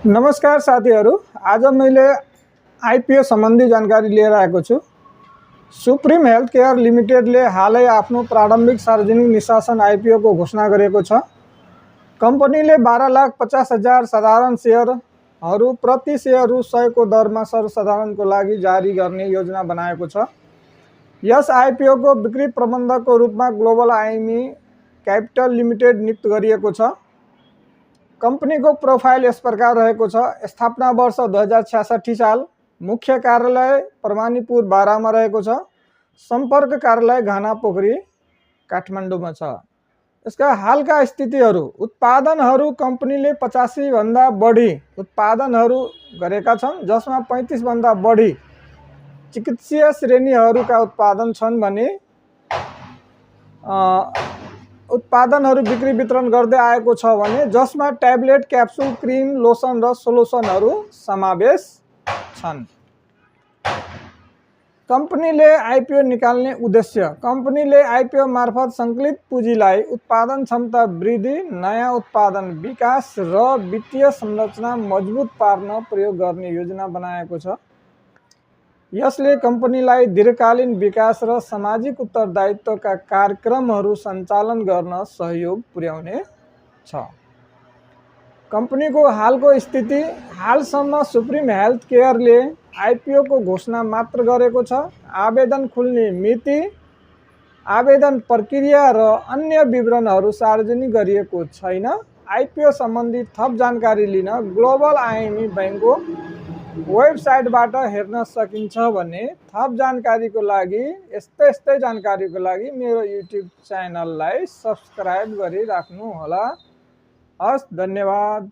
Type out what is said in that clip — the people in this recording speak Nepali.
नमस्कार साथीहरू, आज मैले आईपीओ सम्बन्धी जानकारी लिएर आएको छु। सुप्रिम हेल्थ केयर लिमिटेडले हालै आफ्नो प्रारम्भिक सार्वजनिक निष्कासन आईपीओ को घोषणा गरेको छ। कम्पनीले 12,50,000 साधारण सेयरहरू प्रति सेयर रु 100 को दरमा सर्वसाधारणको लागि जारी गर्ने योजना बनाएको छ। यस आईपीओ को बिक्री प्रबन्धकको रूपमा ग्लोबल आईएमई क्यापिटल लिमिटेड नियुक्त गरिएको छ। कंपनी को प्रोफाइल इस प्रकार रहेको छ। स्थापना वर्ष 2066 साल। मुख्य कार्यालय परमानीपुर बारामा रहेको छ। संपर्क कार्यालय घाना पोखरी काठमाडौँमा छ। यसका हालका स्थितिहरू: उत्पादनहरू कंपनीले 85 भन्दा बढी उत्पादनहरू गरेका छन्, जसमा 35 भन्दा बढी चिकित्सीय श्रेणीहरूका उत्पादन छन् भने उत्पादनहरू बिक्री वितरण गर्दै आएको छ भने जसमा ट्याब्लेट, क्याप्सुल, क्रिम, लोसन र सोलुसनहरू समावेश छन्। कंपनीले आईपीओ निकाल्ने उद्देश्य: कंपनीले आईपीओ मार्फत संकलित पुँजीलाई उत्पादन क्षमता वृद्धि, नयाँ उत्पादन विकास र वित्तीय संरचना मजबुत पार्न प्रयोग गर्ने योजना बनाएको छ। यसले कंपनीलाई दीर्घकालीन विकास र सामाजिक उत्तरदायित्वका कार्यक्रमहरू सञ्चालन गर्न सहयोग पुर्याउने छ। कंपनीको हालको स्थिति: हालसम्म सुप्रिम हेल्थ केयरले आईपीओ को घोषणा मात्र गरेको छ। आवेदन खुल्ने मिति, आवेदन प्रक्रिया र अन्य विवरणहरू सार्वजनिक गरिएको छैन। आईपीओ सम्बन्धी थप जानकारी लिन ग्लोबल आईएमई बैंकको वेबसाइटबाट हेर्न सकिन्छ भने थप जानकारीको लागि यस्तै जानकारीको लागि मेरो युट्युब च्यानललाई सब्स्क्राइब गरिराख्नु होला। हस्, धन्यवाद।